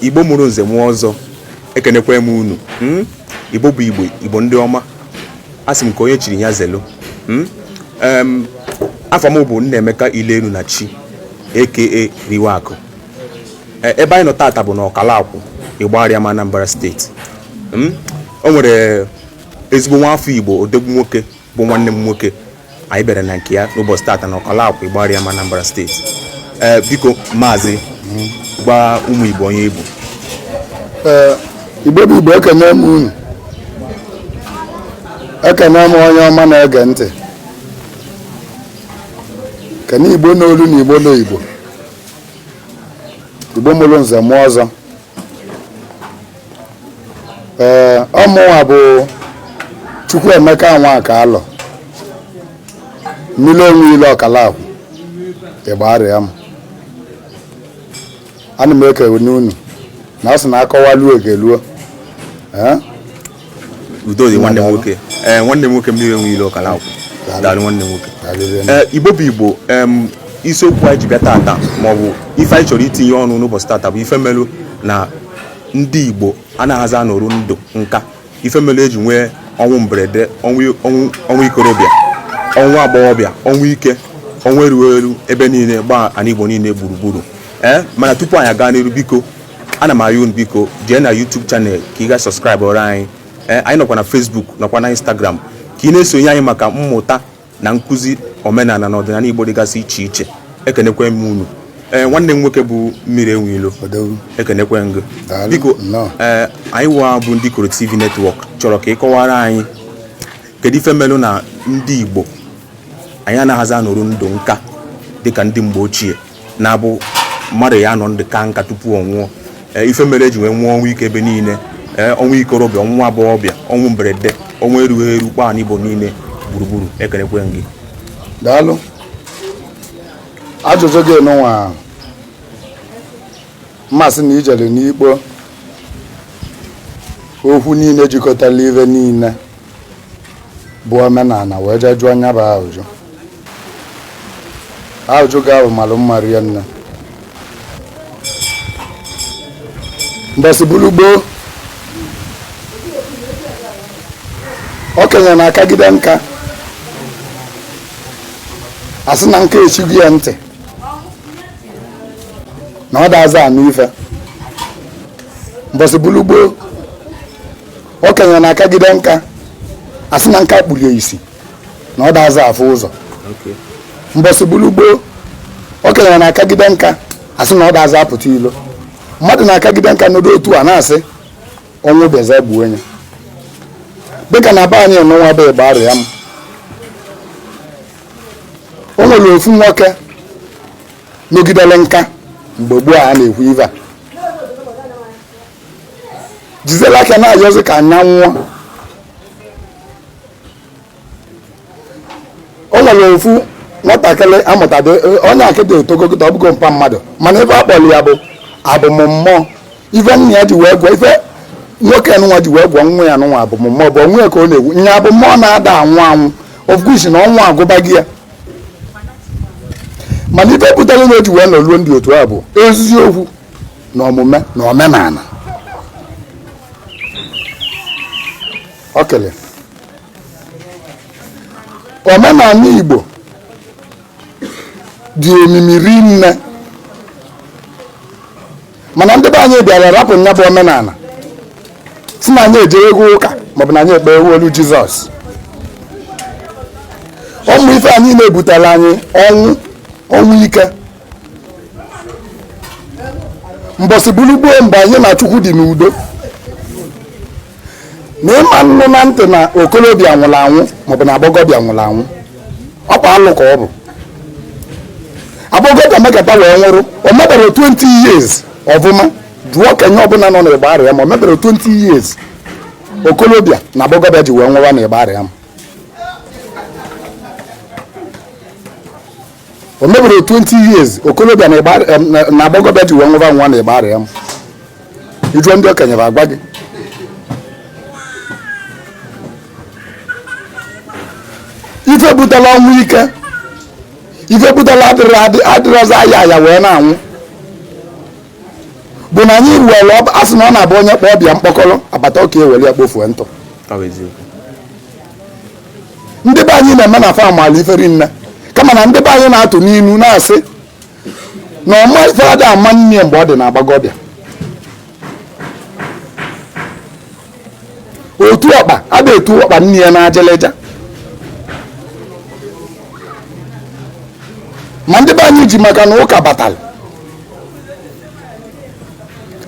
Igbo mụrụ nze mụọ ọzọ, ekenekwa m unu. Igbo bụ Igbo, Igbo ndị ọma. Asị m ka onye chiri ya zelu. Afa m bụ Nnaemeka Ilenu na Chi, aka Riwe Akụ. Ebe anyị nọ tata bụ na Ọkalakwụ, Igbariam, Anambra steeti. O nwere ezigbo nwa afọ Igbo, odogwu nwoke bụ nwanne m nwoke anyị bịara na nke ya n'ụbọchị tata na Ọkalakwụ, Igbariam, Anambra steeti. Ee, biko maazị, gwa ụmụ Igbo onye ị bụ. Ee, Igbo bụ Igbo, ekene m unu, ekene m onye ọma na-ege ntị, kene Igbo n'olu na Igbo na Igbo, Igbo mụrụ nze mụọ ọzọ. Ee, ọ mụnwa bụ Chukwuemeka Nwaka Alọ, mmiri enwe ilo Ọkalakwụ, Igbariam. Ana m ekene unu na ọ sị na akọwaluo egeluo. Ee? Udo dị, nwanne m nwoke. Ee, nwanne m nwoke, mmiri enwe ilo Ọkalakwụ, daalụ nwanne m nwoke. Ee, Igbo bụ Igbo, isiokwu anyị ji bịa tata maọbụ ife anyị chọrọ itinye ọnụ n'ụbọchị tata bụ ife melụ na ndị Igbo anaghịzi anọrụ ndụ nka, ife melụ eji nwee ọnwụ mberede, ọnwụ ikorobịa, ọnwụ agbọghọbịa, ọnwụ ike, ọnwụ erughị eru ebe niile gbaa ana Igbo niile gburugburu. Ee, mana tupu anyị aga n'iru, biko ana m ayọ unu, biko jee na YouTube channel ka ị ga subscribe ọrụ anyị. Ee, anyị nọkwa na Facebook, nọkwa na Instagram, ka ị na-esonye anyị maka mmụta na nkụzi omenala na ọdịnala Igbo dịgasị iche iche. Ekenekwe m unu. Ee, nwanne m nwoke bụ mmiri enwe ilo, ekenekwe m gị, biko. Ee, anyị wa bụ ndị Ikoro TV Network chọrọ ka ị kọwara anyị kedu ife melụ na ndị Igbo anyị anaghịzi anọrụ ndụ nka dịka ndị mgbe ochie na-abụ mmadụ ya anọ ndụ ka nka tupu ọ nwụọ. Ife mere eji wee nwụọ ọnwụ ike ebe niile, ee, ọnwụ ikorobịa, ọnwụ agbọghọbịa, ọnwụ mberede, ọnwụ erughị eru gbaa n'Igbo niile gburugburu. Ekenekwe m gị. Daalụ. Ajụjụ gị nụnwa, mmasị na ijere n'ikpo okwu niile jikọtara ife niile bụ omenala wee jee jụọ nya bụ ajụjụ. Ajụjụ gị ahụ mara mma rie nne. Mbọsị bụrụ gboo, okenye na-akagide nka, asị na nka echigo ya ntị na ọ daza anụ ife. Mbọsị bụrụ gboo, okenye na-akagide nka, asị na nka kpurie isi na ọ daza afụ ụzọ. Mbọsị bụrụ gboo, okenye na-akagide nka, asị na ọ daza apụta ilo. Mmadụ na-akagide nka n'odo otu a na-asị ọnwụ bịaza gbuo onye, dịka na be anyị nụnwa bụ Igbariam. O nwere ofu nwoke nọgidere nka mgbe gboo a na-ekwu ife a, jizela aka na-ayọzi ka anya nwụọ. O nwere ofu nwatakịrị amụtadị onye akịda etogo kịta, ọ bụgo mpa mmadụ, mana ife akpọrọ ya bụ abụmmmụọ. Ife nna ya ji wee gwọ, ife nwoke nụnwa ji wee gwọ nwa ya nụnwa abụmmmụọ bụ onwe ya ka ọ na-egwu nya abụmmụọ na-ada anwụ anwụ, of course na ọnwụ agụba gị ya. Mana ife butere na o ji wee nọruo ndị otu a bụ eziokwu na omume na omenala. Okele omenala Igbo dị omimi rinne, mana ndị be anyị bịara rapụ nya bụ omenala, si na anyị ejewego ụka maọbụ na anyị ekpe olu Jizọs. Ụmụ ife anyị na-ebutere anyị ọnwụ, ọnwụ ike. Mbọsị bụrụ gboo, mgbe anyị na Chukwu dị n'udo, na ịma nnụ na ntị na okorobịa nwụrụ anwụ maọbụ na agbọghọbịa nwụrụ anwụ, ọkwa alụ ka ọ bụ. Agbọghọbịa mekata wee nwụrụ, o mebere 20 years ọfụma. Jụọ okenye ọbụla nọ n'Igbariam, o mebere 20 years okorobịa na agbọghọbịa ji wee nwụwa n'Igbariam? O mebere 20 years okorobịa na agbọghọbịa ji wee nwụwa nwa n'Igbariam? Ịjụọ ndị okenye bụ agwa gị. Ife butere ọnwụ ike, ife butere adịrị adịrọzi aya aya wee na-anwụ. Bụ na anyị were a sị na ọ na-abụ onye kpọọ ọbịa mkpọkọrọ abata ọka ewere ya kpofuo ntụ. Ọ bụ eziokwu. Ndị be anyị na-eme na fa maala ife rinne, kama na ndị be anyị na-atụ n'inu na-asị na ọma ife ada ama nne mgbe ọ dị na agbagọbịa. Otu ọkpa ada etu ọkpa nne ya na-ajalịja. Ma ndị be anyị ji maka na ụka batara,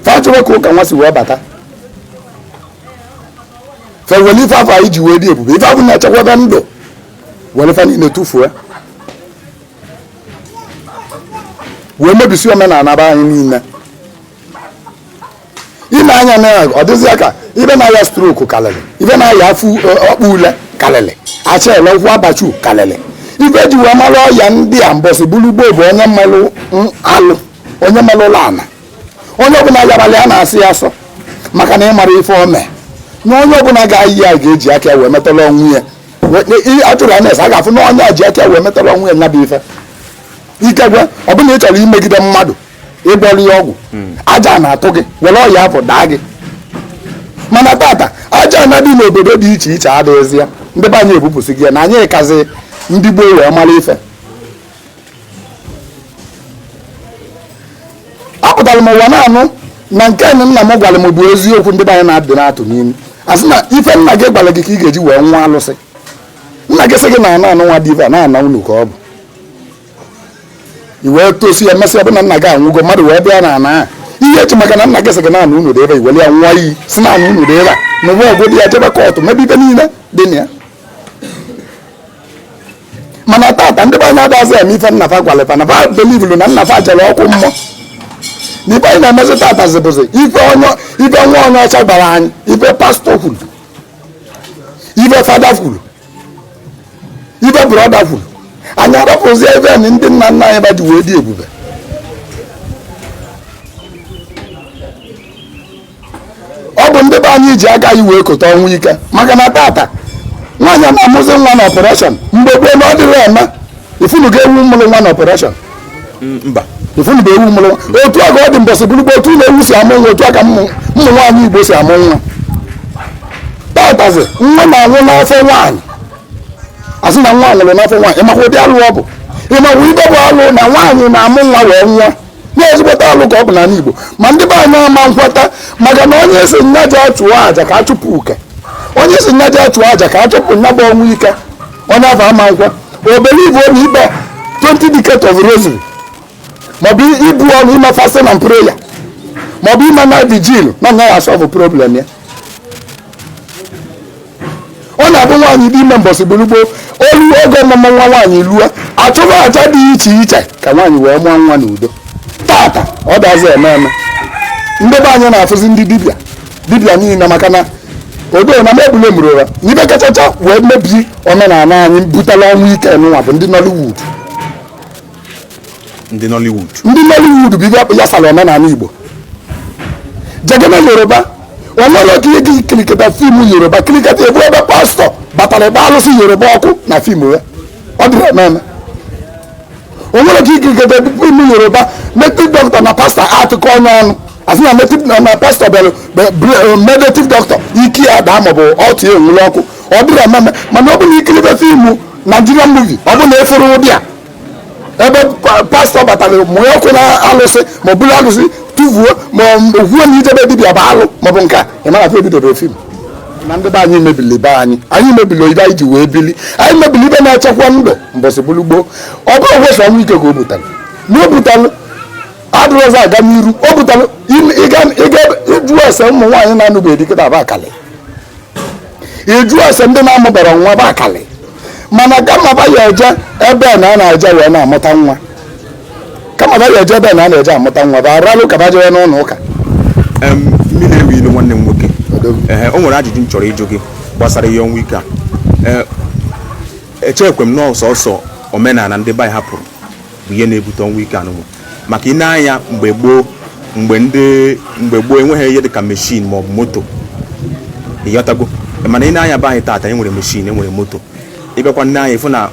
fa chọrọ ka ụka nwa si wee bata, fewele ife afọ anyị ji wee dị ebube, ife afọ na-echekwaba ndụ, were fa niile tụfuo wee mebisi omenala be anyị niile. Ime anya na ọ dịzị ka ibe na-aya stroke kalịrị, ibe na-aya afọ ọkpụ ule kalịrị, achele ụkwụ abachu kalịrị. Ife ji wee mara ọya ndị a mbọsị bụrụ gboo bụ onye mmalụ alụ, onye mmalụ ụlọ ana, onye ọbụla yabalị a na-asị ya asọ maka na ịmara ife o mee na onye ọbụla ga-ayị ya ga-eji aka ya wee metọrọ ọnwụ ya. Atụrụ anya a ga-afụ na onye a ji aka ya wee metọrọ ọnwụ ya. Nya bụ ife ikegwe ọ bụla ị chọrọ imegide mmadụ, ịgbọrọ ya ọgwụ aja na-atụ gị were ọya afọ daa gị. Mana tata aja na dị n'obodo dị iche iche adịghịzi ya. Ndị be anyị ebupụsị gị ya na anyị kazi ndị gboo wee mara ife. Apụtara m ụwa na-anụ na nke nna m gwara m bụ eziokwu. Ndị be anyị na-adị na-atụ n'ime asị na ife nna gị gwara gị ka ị ga-eji wee nwa alụsị. Nna gị sị gị na ana anụ nwa dị ife a na-ana unu ka ọ bụ i wee tosi ya, mesịa bụ na nna gị anwụgo, mmadụ wee bịa na ana a ihe echi maka na nna gị sị gị na ana unu dị ebe, iwere ya nwa iyi si na ana unu dị ebe a na ụwa ọgụ dị ya, jebe court, mebe ibe niile dị na ya. Mana tata ndị be anyị adazi eme ife nna fa gwara fa na fa belivulu na nna fa jere ọkụ mmụọ. Na ife anyị na-emezi tata zibụzi ife onye ife nwa onye ọcha gwara anyị, ife pastọ kwuru, ife fada kwuru, ife brother kwuru. Anyị arapụzi ebe ndị nna nna anyị ba ji wee dị ebube. Ọ bụ ndị be anyị ji aka anyị wee kote ọnwụ ike, maka na tata nwaanyị na-amụzi nwa na operation. Mgbe gboo na ọ dịrị eme. Ifunugo ewu mụrụ nwa na operation? Mba. Ifunugo ewu mụrụ nwa? Otu a ka ọ dị mbọsị bụrụgbo. Otu na ewu si amụ nwa, otu a ka ụmụ nwaanyị Igbo si amụ nwa. Tatazi nwa na-anwụ n'afọ nwaanyị, asị na nwa nwụrụ n'afọ nwaanyị. Ịmakwa ụdị alụ ọ bụ? Ịmakwa ibe bụ alụ na nwaanyị na-amụ nwa wee nwa na ezigbote alụ ka ọ bụ n'ala Igbo? Ma ndị be anyị ama nkweta, maka na onye si nya jee chụọ àjà ka a chụpụ uke, onye si nya jee chụọ àjà ka a chụpụ nya bụ ọnwụ ike, onye afọ ama nkwe. O believe na ikpe 20 decades of rosary, maọbụ ibu ọnụ, ime fasting and prayer, maọbụ ime night vigil na nya ya solve problem ya. Ọ na-abụ nwaanyị dị ime mbọsị gburugburu olu oge ọmụmụ nwa nwaanyị lụọ, achụba aja dị iche iche ka nwaanyị wee mụọ nwa n'udo. Tata ọ dazi eme eme. Ndị be anyị na-afụzi ndị dibịa dibịa niile, maka na odo na mebule mụrụra n'ibe kachacha wee mebie omenala anyị butere ọnwụ ike nwa bụ ndị Nollywood. Ndị Nollywood. Ndị Nollywood bụ ibe ya sara omenala Igbo. Jegeme Yoruba, onwere ka ihe gị kiriketa film Yoruba kiriketa ebu ebe pastọ batara ebe alụsị Yoruba ọkụ na film ya, ọ dịrị eme eme. Onwere ka ikiriketa film Yoruba, native doctor na pastọ atụkọ onye ọnụ, asị na native na pastọ bịara native doctor ike ya daa maọbụ ọtụ ya enwere ọkụ. Ọ dịrị eme eme. Mana ọ bụ na ikiribe film Nigerian movie, ọ bụ na efere ụdị a ebe pastọ batara mụnye ọkụ na alụsị ma ọ bụrụ alụsị tụvuo ma ọ kwuo na ijebe dibịa bụ alụ maọbụ nke a, ị mara afọ ebidobe film na ndị be anyị mebili be anyị. Anyị mebili ibe anyị ji wee bili, anyị mebili ibe na-echekwa ndụ mbọsị bụrụ gboo. Ọ bụrụ wesa ọnwụ ike ka o butere na o butere adịrọzọ aga n'iru, o butere ịga ịjụ ese ụmụ nwaanyị na-anụbeghị di kịta bụ akalị, ịjụ ese ndị na-amụbara nwa bụ akalị. Mana kama ba ya eje ebe na a na-eje wee na-amụta nwa, kama ba ya eje ebe na a na-eje amụta nwa, bụ aralụ ka ba jewe n'ụlọ ụka. Mmiri ewu ilu, nwanne m nwoke. Ehe, o nwere ajụjụ m chọrọ ịjụ gị gbasara ihe ọnwụ ike a. Ee, echekwe m na ọsọsọ omenala ndị be anyị hapụrụ bụ ihe na-ebute ọnwụ ike anụnwa, maka ị na-anya mgbe gboo, mgbe ndị mgbe gboo enweghị ihe dịka machine maọbụ moto, ịghọtago? Mana ị na-anya be anyị taata, enwere machine, enwere moto. Ịbịakwa nne anya ịfụ na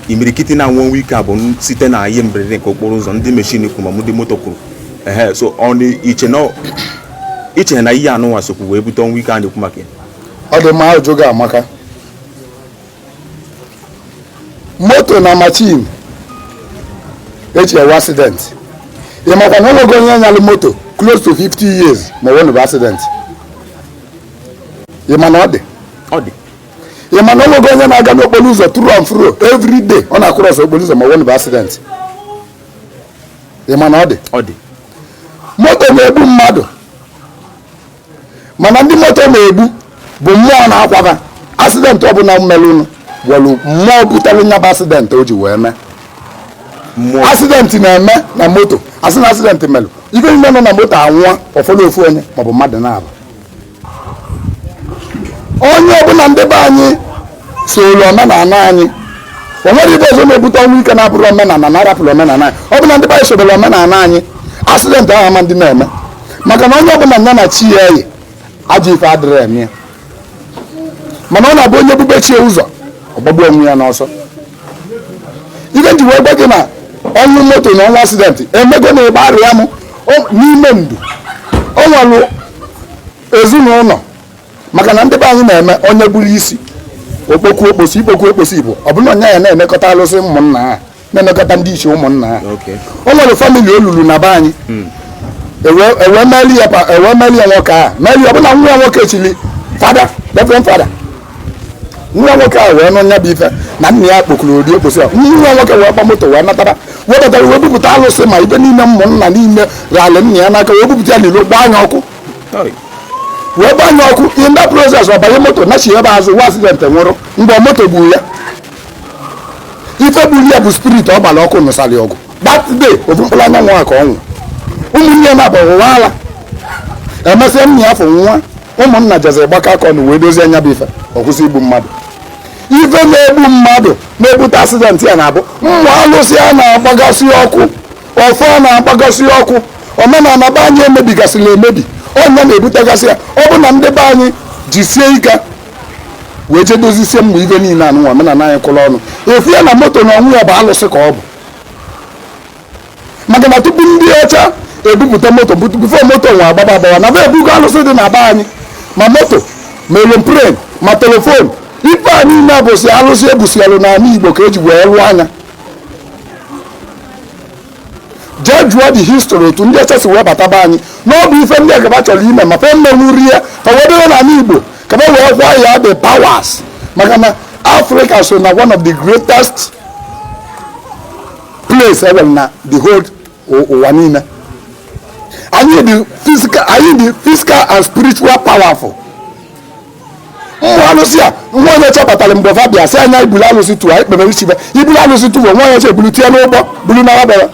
imirikiti na-anwụ ọnwụ ike a bụ site na ihe mberede nke okporo ụzọ, ndị machine kwuru ma ndị moto kwuru. Ehe, so ọ na iche na iche na ihe anụnwa sokwu wee bute ọnwụ ike a na-ekwu maka ya? Ọ dị mma, ajụ gị amaka. Moto na machine eji ewe accident, ị makwa na onwego onye nyalụ moto close to 50 years ma ọ bụ accident? Ị ma na ọ dị? Ọ dị. Ị ma na onwego onye na-aga n'okporo ụzọ through and fro every day, ọ na-across okporo ụzọ, ma ọ bụ accident? Ị ma na ọ dị? Ọ dị. Moto na-egbu mmadụ, mana ndị moto na-egbu bụ mmụọ na-akwaba. Accident ọbụla mmelụnụ welu mmụọ butere nya bụ accident o ji wee mee. Mmụọ. Accident na-eme na moto, asị na accident melụ, ife niile nọ na moto anwụọ, ụfọdụ ofu onye maọbụ mmadụ na-abụ. Onye ọbụla ndị be anyị soro omenala anyị, o nwere ibe ọzọ na-ebute ọnwụ ike na-abụrụ omenala na arapụrụ omenala anyị. Ọ bụla ndị be anyị sobere omenala anyị, accident ahụ ama ndị na-eme, maka na onye ọbụla ya na chi ya eyi, ajọ ife adịrị eme ya. Mana ọ na-abụ onye bube chie ụzọ, ọgbagbu onwe ya n'ọsọ. Ife nji wee gwa gị na ọnwụ moto na ọnwụ accident emego na ịgba arịa m n'ime ndụ, o nwere ezinụlọ, maka na ndị be anyị na-eme onye buru isi okpokwu okposi ikpokwu okposi bụ ọ bụla onye ya na-emekọta alụsị ụmụnna ha, na-emekọta ndị ichie ụmụnna ha. O nwere family olulu na be anyị, ewe meli ya, ewe meli ya nwoke a meli ya, ọbụna nwa ya nwoke chili fada, reverend fada. Nwa nwoke a wee nụ nya bụ ife na nna ya kpokuru ori okposi a. Nwa nwoke wee gba moto wee natara, wee batara, wee bupụta alụsị ma ibe niile ụmụnna niile ralị nna ya n'aka, wee bupụta ya n'ilo, gbaa anya ọkụ, wee gbanye ọkụ. In that process, ọ banye moto nachi ebe azụ, nwa accident, nwụrụ. Mgbe moto gburu ya, ife gburu ya bụ spirit ọ gbara ọkụ nụsara ọgụ that day. Ofu mkpụrụ anyanwụ a ka ọ nwụ. Ụmụnne ya na-abụ ụwa ala, emesịa nna ya afọ nwa, ụmụnna jeze gbakọ aka ọnụ wee dozie anya bụ ife, ọ kwụsị igbu mmadụ. Ife na-egbu mmadụ, na-ebute accident ya, na-abụ mmụ alụsị a na-agbagasị ọkụ, ọfọ a na-agbagasị ọkụ, omenala be anyị emebigasịrị emebi, ọnya na-ebutegasị ya. Ọ bụ na ndị be anyị jisie ike wee jee dozisie mmụ ife niile anụnwa omenala anyị kwụrụ ọnụ, efu ya na moto na ọnwụ ya bụ alụsị ka ọ bụ. Maka na tupu ndị ọcha ebupụta moto, before moto nwe agbaba agbawa na be ebugo alụsị dị na be anyị, ma moto, ma aeroplane, ma telephone, ife a niile bụsị alụsị ebusialụ n'ala Igbo ka eji wee lụọ anya. Jee jụọ the history otu ndị ọcha si wee bata be anyị, na ọ bụ ife ndị agaba chọrọ ime ma fe mmenwuri ya ka wee debe n'ala Igbo, ka fe wee kwa ya the powers, maka na Africa so na one of the greatest place enwere na the whole ụwa niile. Anyị dị physical, anyị dị physical and spiritual powerful. Mmụọ alụsị a, nwa onye chọbatara mgbe fa bịa sị anya ibulu alụsị tụọ anyị kpebere chibe ibulu alụsị tụọ, nwa onye ebulu tie n'ụgbọ bulu na bịara.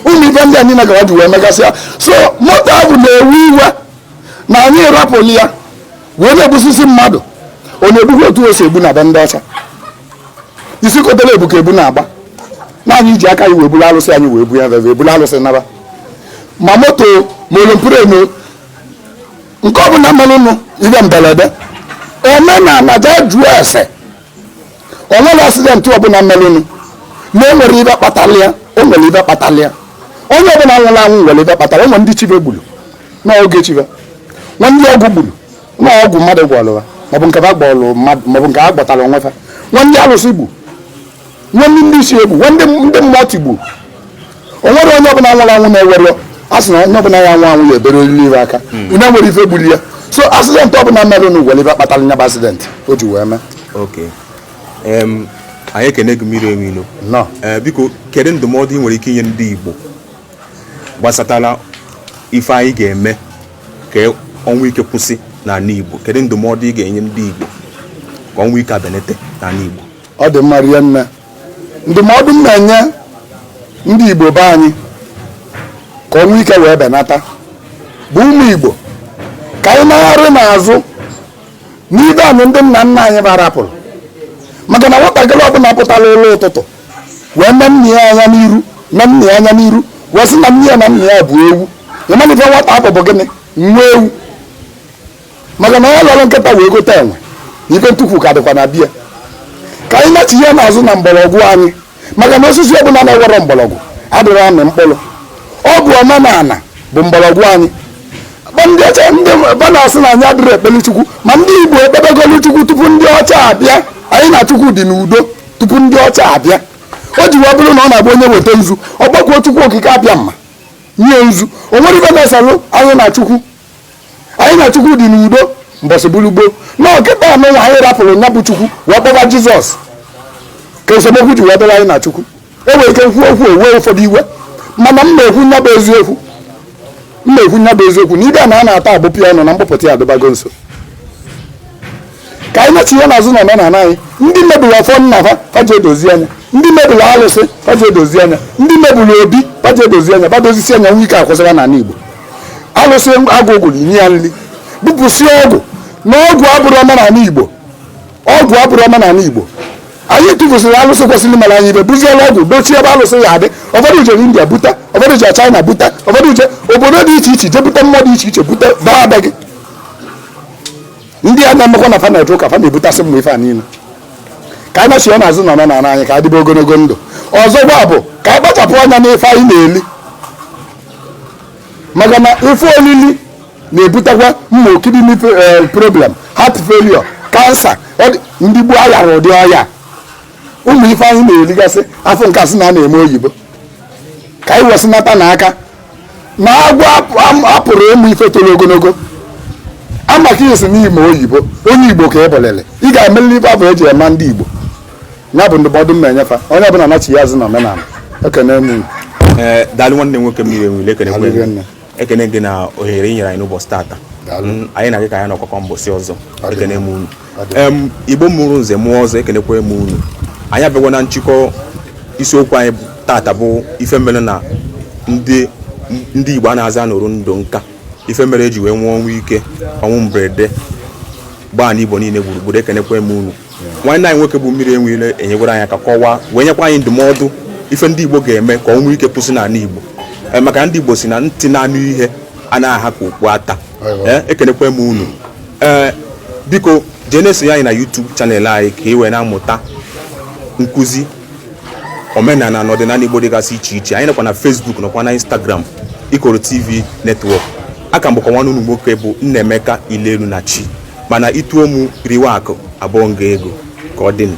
Ụmụ ife ndị a niile gara ji wee megasị ya. So moto ahụ na-ewe iwe na anyị rapụli ya wee na-egbusisi mmadụ. Ọ na-egbukwa otu o si egbu na be ndị ọcha, isi kotere ebu ka ebu na-agba na anyị ji aka anyị wee buru alụsị anyị, wee bu ya veve ebulu alụsị naba, ma moto ma aeroplane, nke ọbụla melụnụ ibe mberede. Omenala, jee jụọ ese, o nwere accident ọbụla melụnụ na o nwere ibe kpatara ya, o nwere ibe kpatara ya. Onye ọbụla nwụrụ anwụ nwere ibe kpatara. O nwere ndị chibe gburu n'oge chibe, nwa ndị ọgwụ gburu na ọgwụ mmadụ gwọrọ ha, maọbụ nke ha gbọrọ mmadụ, maọbụ nke ha gbọtara onwe fa, nwa ndị alụsị gbu, nwa ndị ndị isi egbu, nwa ndị mmụọ tigbu. O nwere onye ọbụla nwụrụ anwụ na-ewere a sị na onye ọbụla ya anwụ anwụ ya ebere olili ibe aka ị na-enwere ife gburu ya. So accident ọbụla merụ n'ụwa, ife kpatara nya bụ accident o ji wee mee. Ok, anyị ekene gị, mmiri enwe ilo. Nnọọ. Ee, biko, kedu ndụmọdụ ị nwere ike inye ndị Igbo gbasatara ife anyị ga-eme ka ọnwụ ike kwụsị n'ala Igbo? Kedu ndụmọdụ ị ga-enye ndị Igbo ka ọnwụ ike abenete n'ala Igbo? Ọ dị mma rie nne. Ndụmọdụ m na-enye ndị Igbo be anyị ka ọnwụ ike wee benata bụ, ụmụ Igbo, ka anyị nagharị n'azụ n'ibe anyị ndị nna nna anyị barapụrụ, maka na nwatakịrị ọbụla pụtara ụlọ ụtụtụ wee mee nna ya anya n'iru, mee nna ya anya n'iru, wee sị na nne ya na nna ya bụ ewu, ịmana ife nwata afọ bụ gịnị? Nwa ewu. Maka na ya lọrọ nkịta wee gote enwe na ife ntukwu ka dịkwa na bia. Ka anyị nachinye n'azụ na mgbọrọgwụ anyị, maka na osisi ọbụla na-ewere mgbọrọgwụ adịrị amị mkpụrụ. Ọ bụ omenala bụ mgbọrọgwụ anyị. Ndị ọcha ndị ba na-asị na anyị adịrị ekpeli Chukwu, ma ndị Igbo ekpebegolu Chukwu tupu ndị ọcha abịa. Anyị na Chukwu dị n'udo tupu ndị ọcha abịa. O ji wee bụrụ na ọ na-abụ onye weta nzu, ọ gbakwuo Chukwu Okike abịa mma nye nzu. O nwere ife na-eselụ anyị na Chukwu. Anyị na Chukwu dị n'udo mbọsị bụrụ gboo. Na ọkịta anụnwa anyị rapụrụ ya bụ Chukwu wee kpọba Jizọs, ka esemokwu ji wee dịrị anyị na Chukwu. E nwere ike nkwu okwu ewe ụfọdụ iwe, mana m na-ekwu nya bụ eziokwu. M na-ekwu nya bụ eziokwu na ibe a na a na-ata agbụpịa ọnụ na mkpọpụta ya adịbago nso. Ka anyị nachie n'azụ na omenala anyị. Ndị mebiri ọfọ nna fa, fa ji edozi anya. Ndị mebiri alụsị, fa ji edozi anya. Ndị mebiri obi, fa ji edozi anya. Fa dozisi anya, nwe ike akwụsịra n'ala Igbo. Alụsị agwụ gwụrụ inye ya nri, bupụsị ọgwụ na ọgwụ abụrụ omenala Igbo. Ọgwụ abụrụ omenala Igbo. Anyị tụfusịrị alụsị kwesịrị imere anyị ibe, buziela ọgwụ dochie ebe alụsị ya adị. Ụfọdụ jere India buta, ụfọdụ je China buta, ụfọdụ je obodo dị iche iche je bute mmụọ dị iche iche, bute baa be gị. Ndị a na-emekwa na fa na-eje ụka, fa na-ebutasị mmụ ife a niile. Ka anyị nachie n'azụ na omenala anyị, ka anyị dịbe ogologo ndụ. Ọzọkwa bụ ka anyị kpachapụ anya n'ife anyị na-eli, maka na ife olili na-ebutekwa mma kidney problem, heart failure, cancer. Ndị gboo ayara ụdị ọya ụmụ ife anyị na-eligasị afọ nke asị na a na-eme oyibo. Ka anyị wesịnata n'aka na agwọ apụrụ ịmụ ife toro ogologo. Amaka isi n'ime oyibo, onye Igbo ka ị bụlịlị, ị ga-emelili ife afọ eji eme ndị Igbo. Ya bụ ndụmọdụ m na-enyefa onye ọbụla nachi ya azụ na omenala. Ekene m unu. Ee, daalụ nwanne m nwoke Mmiri Enweilo. Ekenekwe. Daalụ nne. Ekene gị na ohere ị nyere anyị n'ụbọchị tata. Daalụ. Anyị na gị ka anyị nọkọkọ mbọsị ọzọ. Ọ dị Ekene mma. m unu. Ọ dị mma. Igbo mụrụ nze mụọ ọzọ, ekenekwe m unu. Anyị abịagwa na nchịkọ isiokwu anyị tata, bụ ife mere na ndị Igbo a na-aza nụrụ ndụ nka, ife mere eji wee nwụọ ọnwụ ike, ọnwụ mberede gbaa n'Igbo niile gburugburu. Ekenekwe m unu. Nwanne anyị nwoke bụ Mmiri Enweilo enyegwara anyị aka kọwaa, wee nyekwa anyị ndụmọdụ ife ndị Igbo ga-eme ka ọnwụ ike kwụsị n'ala Igbo. Maka ndị Igbo si na ntị na-anụ ihe anaghị aha ka okpu ata. Ee, ekenekwe m unu. Ee, biko jee na-esonye anyị na YouTube channel anyị ka ị wee na-amụta nkụzi omenala na ọdịnala Igbo dịgasị iche iche. Anyị nọkwa na Facebook, nọkwa na Instagram, Ikoro TV Network. Aka m bụkwa nwanne unu nwoke bụ Nnaemeka Ilelu na Chi, mana ituo mụ riwe akụ abụọ nga ego ka ọ dị.